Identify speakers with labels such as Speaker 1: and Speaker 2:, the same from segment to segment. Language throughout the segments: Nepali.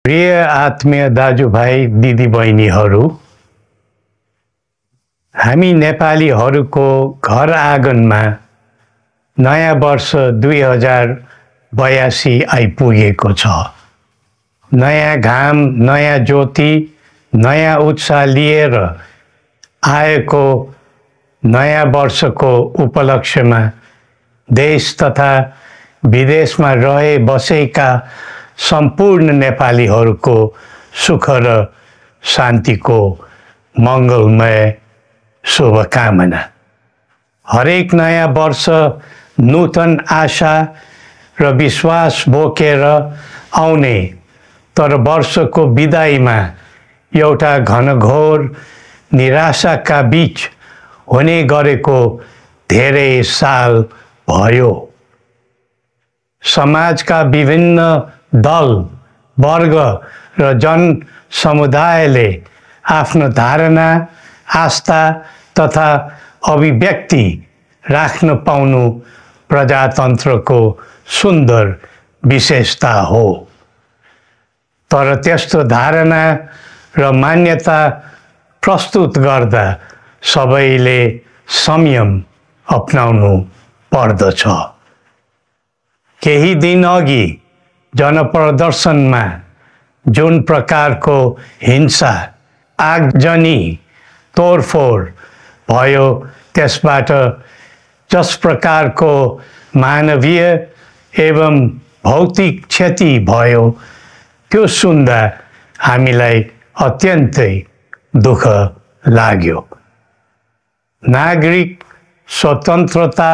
Speaker 1: प्रिय आत्मीय दाजुभाइ दिदीबहिनीहरू, हामी नेपालीहरूको घर आँगनमा नयाँ वर्ष 2082 आइपुगेको छ। नयाँ घाम, नयाँ ज्योति, नयाँ उत्साह लिएर आएको नयाँ वर्षको उपलक्ष्यमा देश तथा विदेशमा रहे बसेका सम्पूर्ण नेपालीहरूको सुख र शान्तिको मङ्गलमय शुभकामना। हरेक नयाँ वर्ष नूतन आशा र विश्वास बोकेर आउने, तर वर्षको बिदाईमा एउटा घनघोर निराशाका बीच हुने गरेको धेरै साल भयो। समाजका विभिन्न दल, वर्ग र जन समुदायले आफ्नो धारणा, आस्था तथा अभिव्यक्ति राख्न पाउनु प्रजातन्त्रको सुन्दर विशेषता हो। तर त्यस्तो धारणा र मान्यता प्रस्तुत गर्दा सबैले संयम अपनाउनु पर्दछ। केही दिन अघि जनप्रदर्शनमा जुन प्रकारको हिंसा, आगजनी, तोडफोड भयो, त्यसबाट जस प्रकारको मानवीय एवं भौतिक क्षति भयो, त्यो सुन्दा हामीलाई अत्यन्तै दुःख लाग्यो। नागरिक स्वतन्त्रता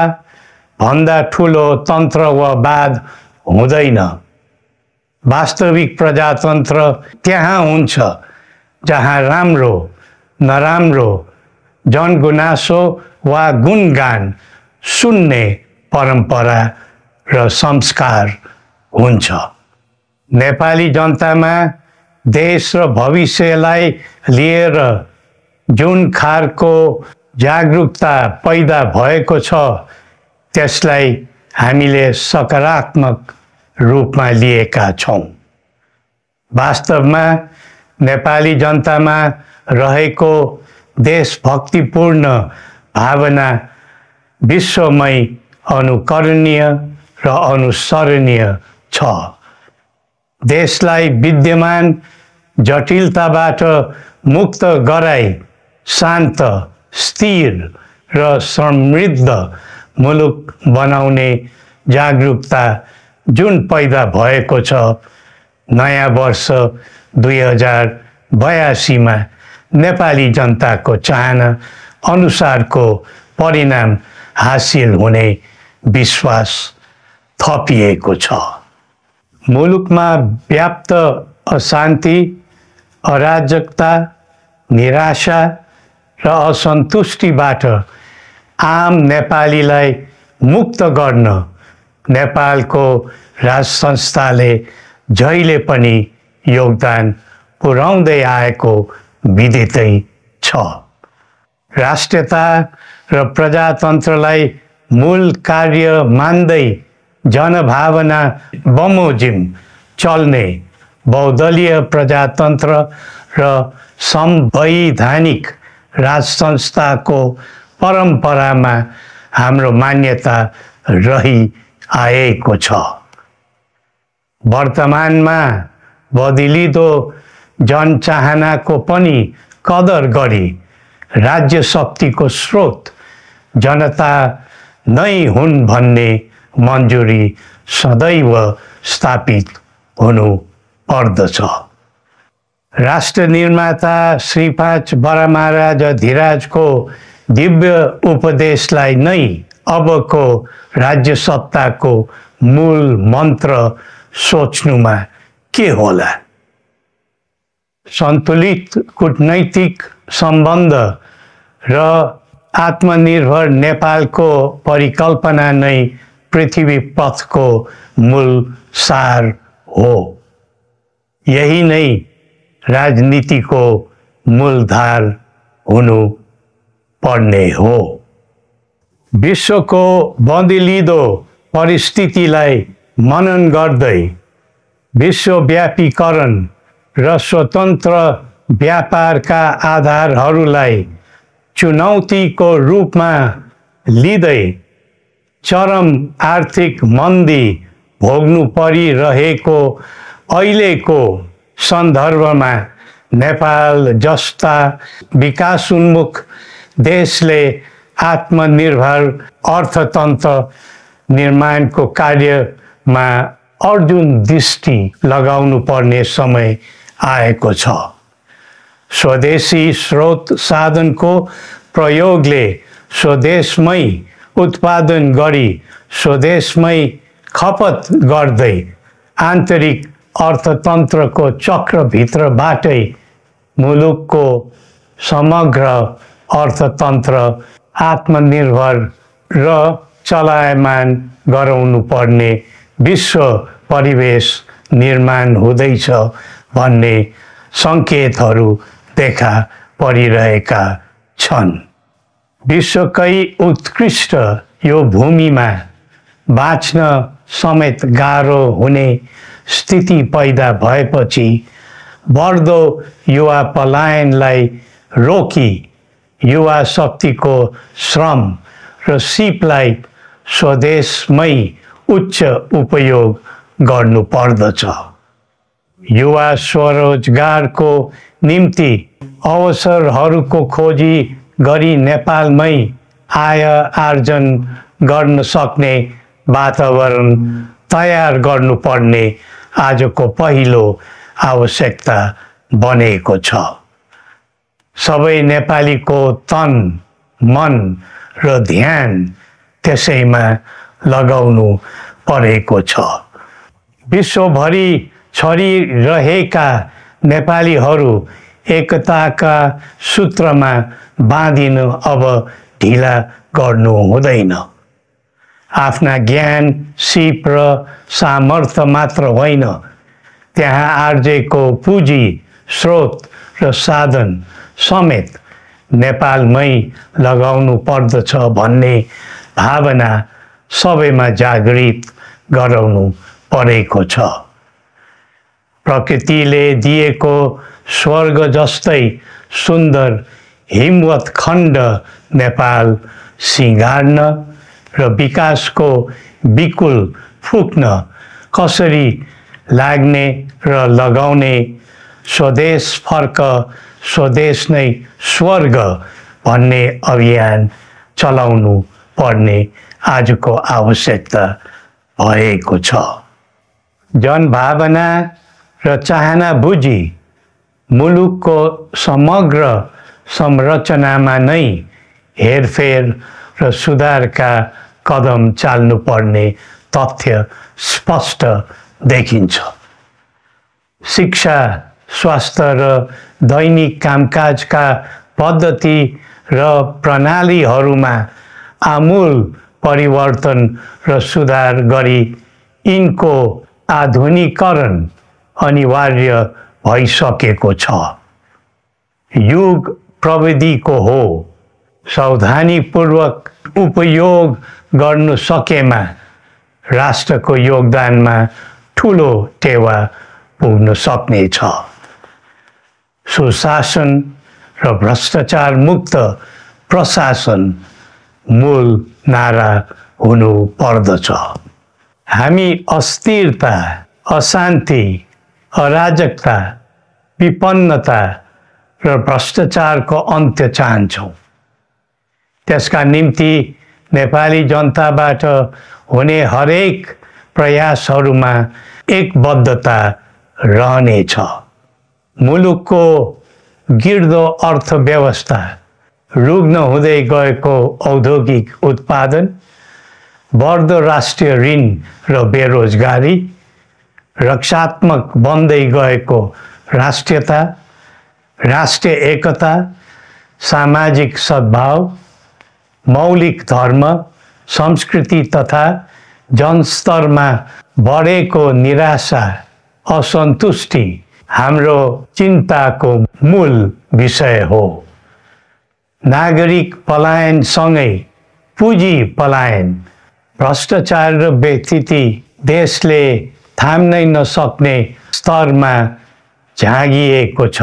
Speaker 1: भन्दा ठुलो तन्त्रवाद हुँदैन। वास्तविक प्रजातन्त्र त्यहाँ हुन्छ जहाँ राम्रो, नराम्रो, जनगुनासो वा गुणगान सुन्ने परम्परा र संस्कार हुन्छ। नेपाली जनतामा देश र भविष्यलाई लिएर जुन खालको जागरुकता पैदा भएको छ, त्यसलाई हामीले सकारात्मक रूपमा लिएका छौँ। वास्तवमा नेपाली जनतामा रहेको देशभक्तिपूर्ण भावना विश्वमै अनुकरणीय र अनुसरणीय छ। देशलाई विद्यमान जटिलताबाट मुक्त गराई शान्त, स्थिर र समृद्ध मुलुक बनाउने जागरुकता जुन पैदा भएको छ, नयाँ वर्ष 2082 मा नेपाली जनताको चाहना अनुसारको परिणाम हासिल हुने विश्वास थपिएको छ। मुलुकमा व्याप्त अशान्ति, अराजकता, निराशा र असन्तुष्टिबाट आम नेपालीलाई मुक्त गर्न नेपालको राज संस्थाले जहिले पनि योगदान पुर्याउँदै आएको विदितै छ। राष्ट्रियता र प्रजातन्त्रलाई मूल कार्य मान्दै जनभावना बमोजिम चल्ने बहुदलीय प्रजातन्त्र र संवैधानिक राज संस्थाको परम्परामा हाम्रो मान्यता रही आएको छ। वर्तमानमा बदलिदो जनचाहनाको पनि कदर गरी राज्य शक्तिको स्रोत जनता नै हुन् भन्ने मन्जुरी सदैव स्थापित हुनु पर्दछ। राष्ट्र निर्माता श्री 5 बरामहाराज धीराजको दिव्य उपदेशलाई नै अबको राज्य सत्ताको मूल मन्त्र सोच्नुमा के होला? सन्तुलित कूटनैतिक सम्बन्ध र आत्मनिर्भर नेपालको परिकल्पना नै पृथ्वी पथको मूल सार हो। यही नै राजनीतिको मूलधार हुनु पर्ने हो। विश्वको बदलिदो परिस्थितिलाई मनन गर्दै विश्वव्यापीकरण र स्वतन्त्र व्यापारका आधारहरूलाई चुनौतीको रूपमा लिँदै चरम आर्थिक मन्दी भोग्नु परिरहेको अहिलेको सन्दर्भमा नेपाल जस्ता विकासोन्मुख देशले आत्मनिर्भर अर्थतन्त्र निर्माणको कार्यमा अर्जुन दृष्टि लगाउनु पर्ने समय आएको छ। स्वदेशी स्रोत साधनको प्रयोगले स्वदेशमै उत्पादन गरी स्वदेशमै खपत गर्दै आन्तरिक अर्थतन्त्रको चक्रभित्रबाटै मुलुकको समग्र अर्थतन्त्र आत्मनिर्भर र चलायमान गराउनु पर्ने विश्व परिवेश निर्माण हुँदैछ भन्ने सङ्केतहरू देखा परिरहेका छन्। विश्वकै उत्कृष्ट यो भूमिमा बाँच्न समेत गाह्रो हुने स्थिति पैदा भएपछि बढ्दो युवा पलायनलाई रोकी युवा शक्तिको श्रम र सिपलाई स्वदेशमै उच्च उपयोग गर्नु पर्दछ। युवा स्वरोजगारको निम्ति अवसरहरूको खोजी गरी नेपालमै आय आर्जन गर्न सक्ने वातावरण तयार गर्नुपर्ने आजको पहिलो आवश्यकता बनेको छ। सबै नेपालीको तन, मन र ध्यान त्यसैमा लगाउनु परेको छ। विश्वभरि छरिरहेका नेपालीहरू एकताका सूत्रमा बाँधिन अब ढिला गर्नु हुँदैन। आफ्ना ज्ञान, सिप र सामर्थ्य मात्र होइन, त्यहाँ आर्जेको पुँजी, स्रोत र साधन समेत नेपालमै लगाउनु पर्दछ भन्ने भावना सबैमा जागृत गराउनु परेको छ। प्रकृतिले दिएको स्वर्ग जस्तै सुन्दर हिमवत् खण्ड नेपाल सिँगार्न र विकासको बिकुल फुक्न कसरी लाग्ने र लगाउने स्वदेश फर्क स्वदेश नै स्वर्ग भन्ने अभियान चलाउनु पर्ने आजको आवश्यकता भएको छ। जनभावना र चाहना बुझी मुलुकको समग्र संरचनामा नै हेरफेर र सुधारका कदम चाल्नुपर्ने तथ्य स्पष्ट देखिन्छ। शिक्षा, स्वास्थ्य र दैनिक कामकाजका पद्धति र प्रणालीहरूमा आमूल परिवर्तन र सुधार गरी यिनको आधुनिकीकरण अनिवार्य भइसकेको छ। युग प्रविधिको हो, सावधानीपूर्वक उपयोग गर्नु सकेमा राष्ट्रको योगदानमा ठुलो टेवा पुग्न सक्नेछ। सुशासन र भ्रष्टाचार मुक्त प्रशासन मूल नारा हुनु पर्दछ। हामी अस्थिरता, अशान्ति, अराजकता, विपन्नता र भ्रष्टाचारको अन्त्य चाहन्छौँ। त्यसका निम्ति नेपाली जनताबाट हुने हरेक प्रयासहरूमा एकबद्धता रहनेछ। मुलुकको गिर्दो अर्थव्यवस्था, रुग्न हुँदै गएको औद्योगिक उत्पादन, बढ्दो राष्ट्रिय ऋण र बेरोजगारी, रक्षात्मक बन्दै गएको राष्ट्रियता, राष्ट्रिय एकता, सामाजिक सद्भाव, मौलिक धर्म, संस्कृति तथा जनस्तरमा बढेको निराशा, असन्तुष्टि हाम्रो चिन्ताको मूल विषय हो। नागरिक पलायनसँगै पुँजी पलायन, भ्रष्टाचार र व्यथिति देशले थाम्नै नसक्ने स्तरमा झाँगिएको छ।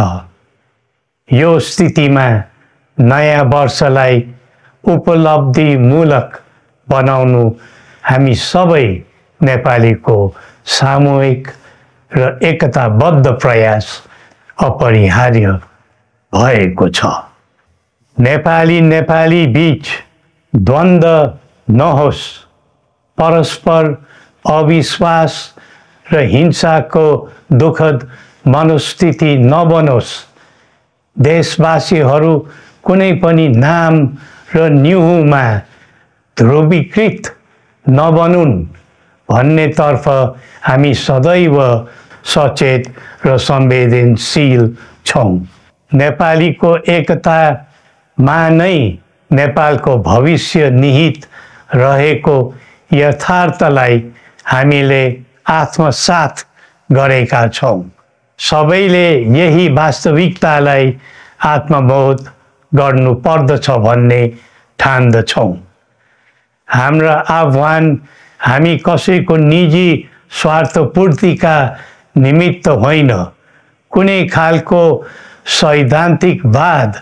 Speaker 1: यो स्थितिमा नयाँ वर्षलाई उपलब्धिमूलक बनाउनु हामी सबै नेपालीको सामूहिक र एकताबद्ध प्रयास अपरिहार्य भएको छ। नेपाली बीच द्वन्द्व नहोस्, परस्पर अविश्वास र हिंसाको दुःखद मनोस्थिति नबनोस्, देशवासीहरू कुनै पनि नाम र न्युहुमा ध्रुवीकृत नबनुन् भन्नेतर्फ हामी सदैव सचेत र संवेदनशील छौँ। नेपालीको एकतामा नै नेपालको भविष्य निहित रहेको यथार्थलाई हामीले आत्मसात गरेका छौँ। सबैले यही वास्तविकतालाई आत्मबोध गर्नुपर्दछ भन्ने ठान्दछौँ। हाम्रा आह्वान हामी कसैको निजी स्वार्थपूर्तिका निमित्त होइन, कुनै खालको सैद्धान्तिकवाद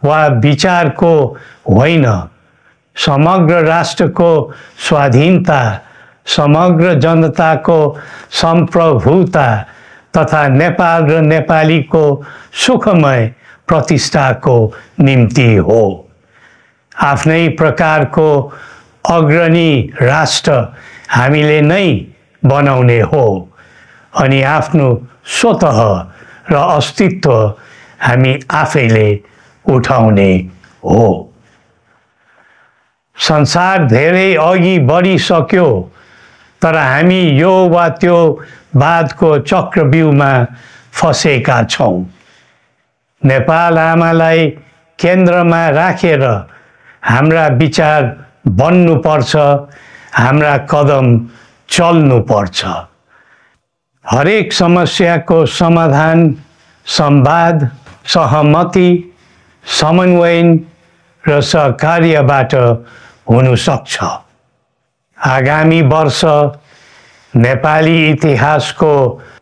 Speaker 1: वा विचारको होइन, समग्र राष्ट्रको स्वाधीनता, समग्र जनताको सम्प्रभुता तथा नेपाल र नेपालीको सुखमय प्रतिष्ठाको निम्ति हो। आफ्नै प्रकारको अग्रणी राष्ट्र हामीले नै बनाउने हो अनि आफ्नो स्वतः र अस्तित्व हामी आफैले उठाउने हो। संसार धेरै अघि बढिसक्यो, तर हामी यो वा त्यो वादको चक्रव्यूहमा फँसेका छौँ। नेपाल आमालाई केन्द्रमा राखेर हाम्रा विचार बन्नुपर्छ, हाम्रा कदम चल्नुपर्छ। हरेक समस्याको समाधान संवाद, सहमति, समन्वय र सहकार्यबाट हुन सक्छ। आगामी वर्ष नेपाली इतिहासको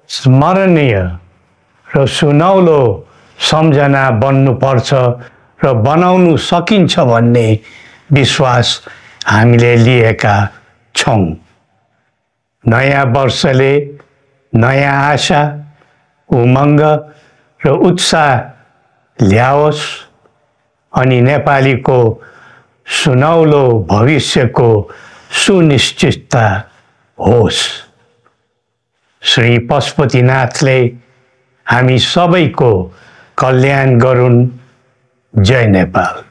Speaker 1: स्मरणीय र सुनौलो सम्झना बन्नुपर्छ र बनाउन सकिन्छ भन्ने विश्वास हामीले लिएका छौँ। नयाँ वर्षले नयाँ आशा, उमङ्ग र उत्साह ल्याओस् अनि नेपालीको सुनौलो भविष्यको सुनिश्चितता होस्। श्री पशुपतिनाथले हामी सबैको कल्याण गरून्। जय नेपाल।